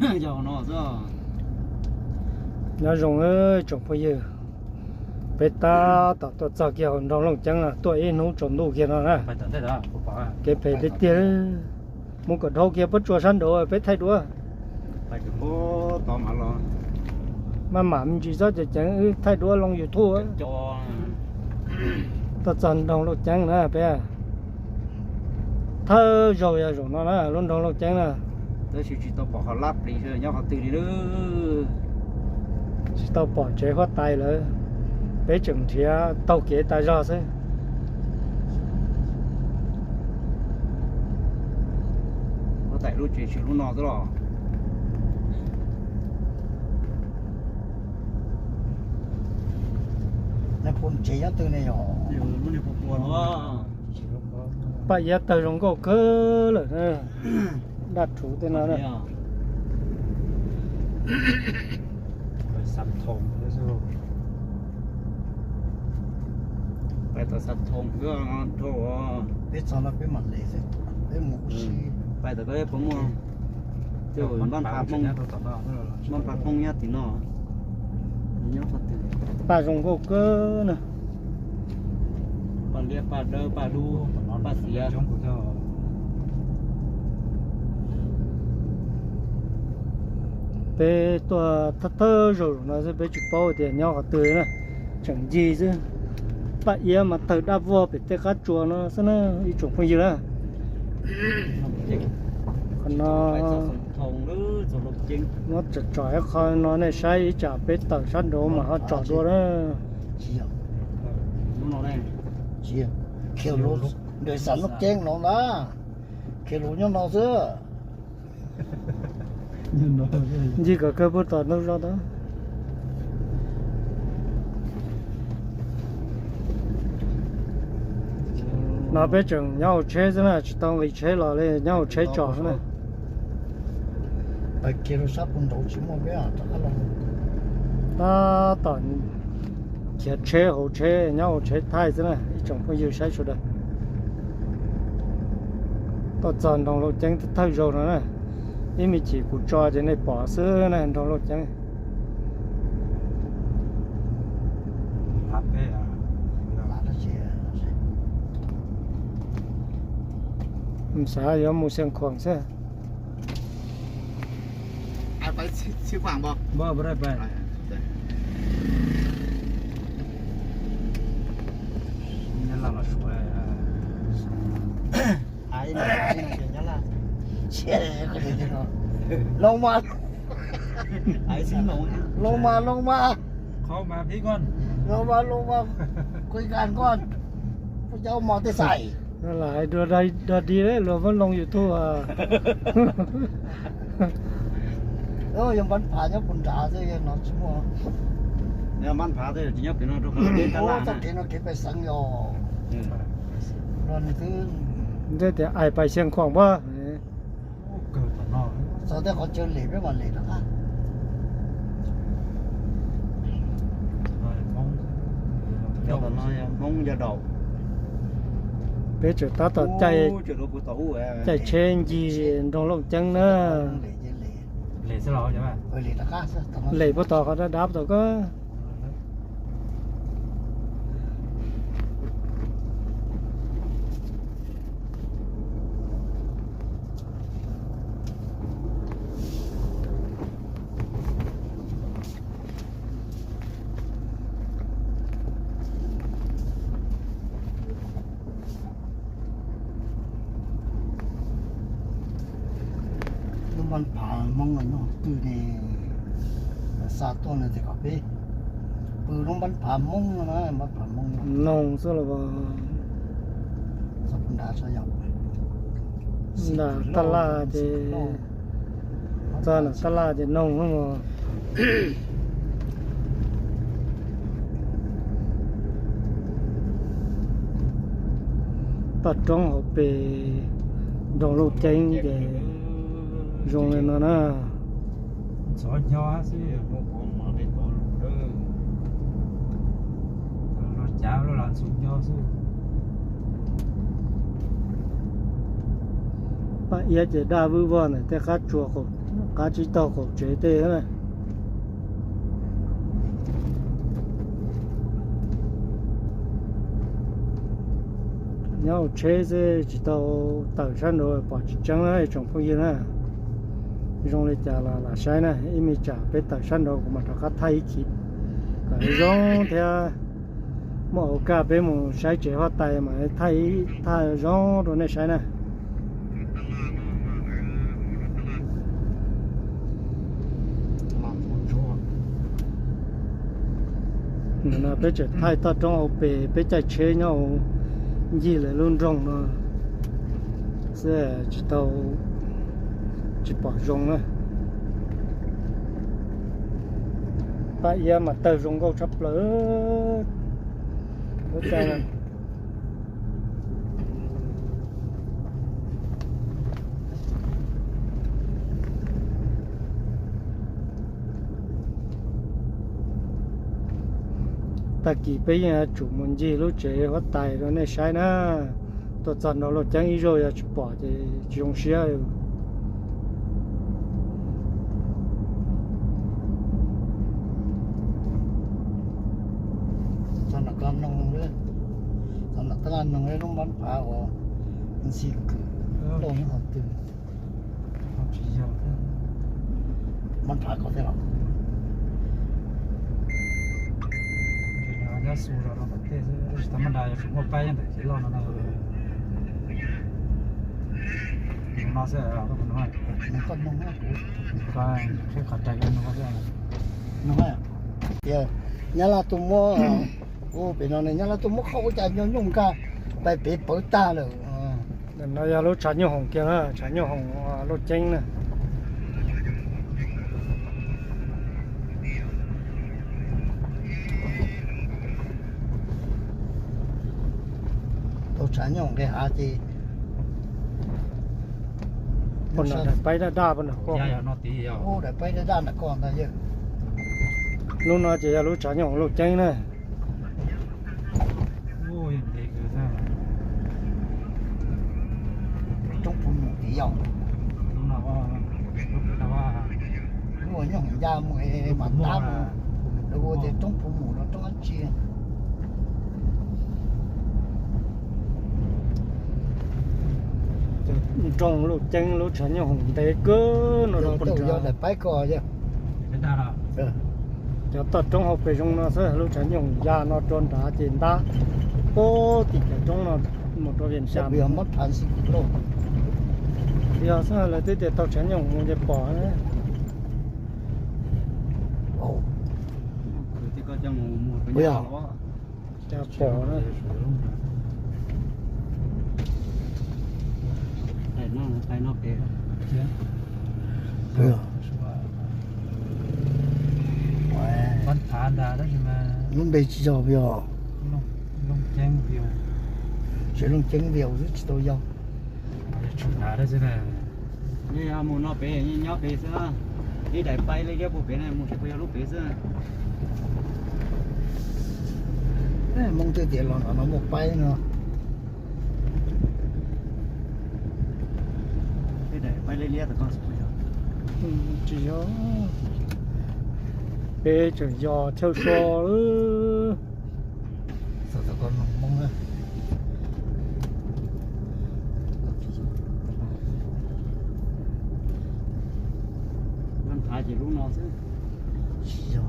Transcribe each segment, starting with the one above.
Yog no xwb. Nyob zoo tsoom phooj ywg, peb tab tom tuaj txog kiag hauv nroog Looj Ceeb, tuaj ib hnub tsaus ntuj kiag no na. Kev phem tiag tiag. Mus kom dhau kiag pob tsuas sab nraud peb thaij duab. Maj mam me ntsis txhob ceev ceev, wb thaij duab loo YouTube. Tuaj txog nroog Looj Ceeb na peb. Thawj zaug yog zaum no na, lub nroog Looj Ceeb na. Tab sis tsis tau pom qhov lab plis nyob qhov twg li. Tsis tau pom tsev huab tais lawm, peb tseem nrhiav taug kev tas zog xwb. Huab tais lub tsev tsis lub no xwb los. Paj Iab tawg zoo nkauj kawg lawm. Daj rhuv tej no. Peb txog no peb mam le xwb, peb mus ua si. Pais tom ko puas muaj, npab pha Hmoob nyob tim no. Paj zoo nkauj kawg na. Paj liab paj dawb paj dub paj xiav. Peb tuaj thawj thawj zaug no xwb peb tsis paub tias nyob qhov twg na, tseem ncig xwb. Paj Iab mas tawg daj vog pem tej qab tsuas no xwb na ib tsoom phooj ywg na. Qhov no muab tsom tsom ib qho no nej saib ib tsam peb tawm sab nraud mas ho tsom dua na. Nws xav lub ceeb no na, khiav lus nyob no xwb. Ncig kom kawg puag tom ntug zos tod. No peb tseem nyob hauv tsheb xwb na, tsis tau nqis tsheb los li, nyob hauv tsheb tsom xwb na. Tab tom khiav tsheb hauv tsheb nyob hauv tsheb thaij xwb na ib tsoom phooj ywg saib sawv daws. Tuaj txog nroog Looj Ceeb thawj zaug no na, ib me chim kuv tso ces nej pom xwb na nroog Looj Ceeb. Xav yuav mus Xiav Khuam xwb. Loo mas, loo mas, loo mas, loo mas, loo mas, kuv gas koj, kuv cov mos tej xais. Dog dig luag muab loo YouTube. Yog npab phav nyob puag nrad xwb, yog no tsis muaj. Npab phav tsis nyob pem no rau qhov txoj kev no kev pais xeev yog. Ntej tias ais pais Xiav Khuam puag. Txog tej qhov chaw lem peb mam lem rov qab. Peb tseem tab tom caij tsheb ncig nroog Looj Ceeb na. Lem puag tom qhov dab dab puag tom ko. Lub npab phav Hmoob nyob twg ne? Xa tuaj no ces kom peb pw lub npab phav Hmoob no na, npab phav Hmoob no. Noog xwb los. Nram tab laj ces, txog nram tab laj ces noog. Toj roob hauv pes nroog Looj Ceeb ces zoo li no na. Paj Iab ces daj vwj vog ntawm tej qab tsuas qaum Qab tsib taug qaum tsev tej na. Nyob hauv tsheb xwb tsis tau tawm sab nraud pom tsis tseeb na ib tsoom phooj ywg na. Zoo li cas los lam saib na, ib me tsam peb tawm sab nraud kuv mam rov qab thaij ib khiv kom zoo thiab. Muaj ua kaj peb mus saib tsev huab tais mas thaij, thaij zoo rau nej saib na. Nim no peb tseem thaij toj roob hauv pes peb caij tsheb nyob hauv ncig lawv lub nroog no xwb tsis tau, tsis pom zoo na. Paj iab mas tawg zoo nkauj tshaj plaws. Tag kis peb yeej yuav tsum mus ncig lub tsev huab tais rau nej saib na. Tuaj txog nraum Looj Ceeb ib zaug yog tsis pom ces tsis zoo siab. Txog nram Kab Noog, txog nram Kab Noog lub npab phav uas ntxhi kwm loj hov twg. Npab phav ko thiab los? Nyob xu los rau tom tej xwb, tab sis tau npab nra yuav tsum muaj paib ntawm kev loj no na. Tus no xwb, koj mus no, koj qhib qhov rais no xwb. No, Nyab Laj tuaj muab, ua pem no Nyab Laj tuaj muab qhov ua cas nyob nyuj nkag pais pem pawv tag lawm. No yog lub tshav nyuj hoom kiag na, tshav nyuj hoom Looj Ceeb na. Tau tshav nyuj hoom nqis hav ces daim paib daj daj, daim paib daj daj ntawm ko ntag yawg. Lub no ces yog lub tshav nyuj hoom Looj Ceeb na. Roob puv mus tid yog. Lub nyuj hoom ya mus es mam tab mus, lawv ua tias roob puv mus los roob dab tsi. Nroog Looj Ceeb lub tshav nyuj hoom ntev kawg no. Yog daim paib ko yog. Cov toj roob hauv pes zoo no xwb, lub tshav nyuj hoom ya no rau nrad ces ntab pub tim cov roob no mus rau Vias Cas. Yog xwb lawv twb tias tau tshav nyuj hoom mus ces pom. Cas pom na. Lub npe tsis yog Vias. Tsev Looj Ceeb Vias xwb tsis tau yog. Mus no pem nyob pem xwb, ib daim paib liab liab puag pem na mus tsis puas yog lub pem xwb. Hmoob twb tias los no muaj paib no. Tsis yog, peb tseem yog chaw so. Npab phav ces lub no xwb. Tsis yog,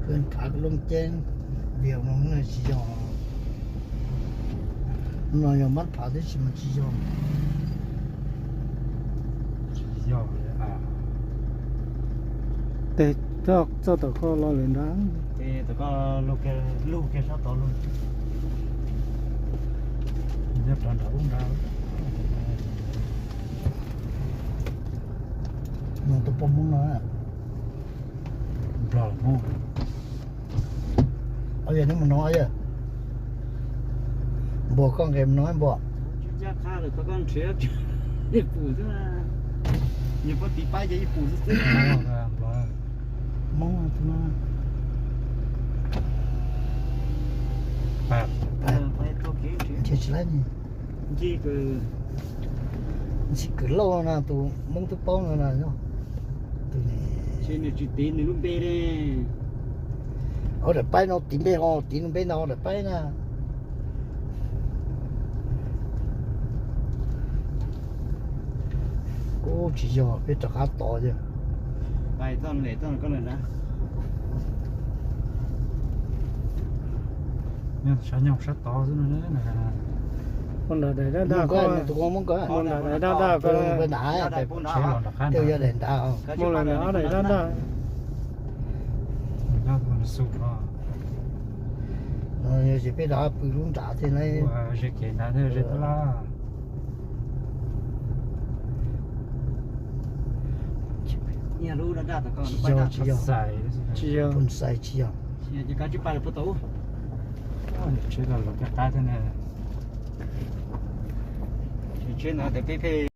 Npab phav Looj Ceeb Vias no tsis yog. No yog Npab phav tib si mas tsis yog. Tes txoj tom koj los lawm nrad. Lug kiag sab tod lug. Nyob rov nram ub nrad. Mus tus poj Hmoob no. Nplog Hmoob. Ob yog neb mus no, ob yog Npua, koj nqes mus no Npua. Nws pom tiv paib ces ib pum xwb xwb. Hmoob no. Nrhiav tsis laib ne. Ncig Kwv Lauj no na, tus Hmoob twb paub no na. Tus nws tsis tiv nws lub npe li. Ua daim paib no tiv npe ho tiv nws npe ntawm daim paib na. Kuv tsis yog, peb rov qab tod yog. Sab nyoog sab tod xwb. Mus nram daim daj daj, mus nram daim daj daj ko, mus nram, yog daim nrad, mus nram ob daim daj daj. Yog ces peb rov pw lub nrad thiab na. Ze kev nrad thiab ze tab laj. Tsis yog, tsis yog, tsis yog. Tsheb los lov kiag qab thiab na. Tsheb ntawd tias peb phem.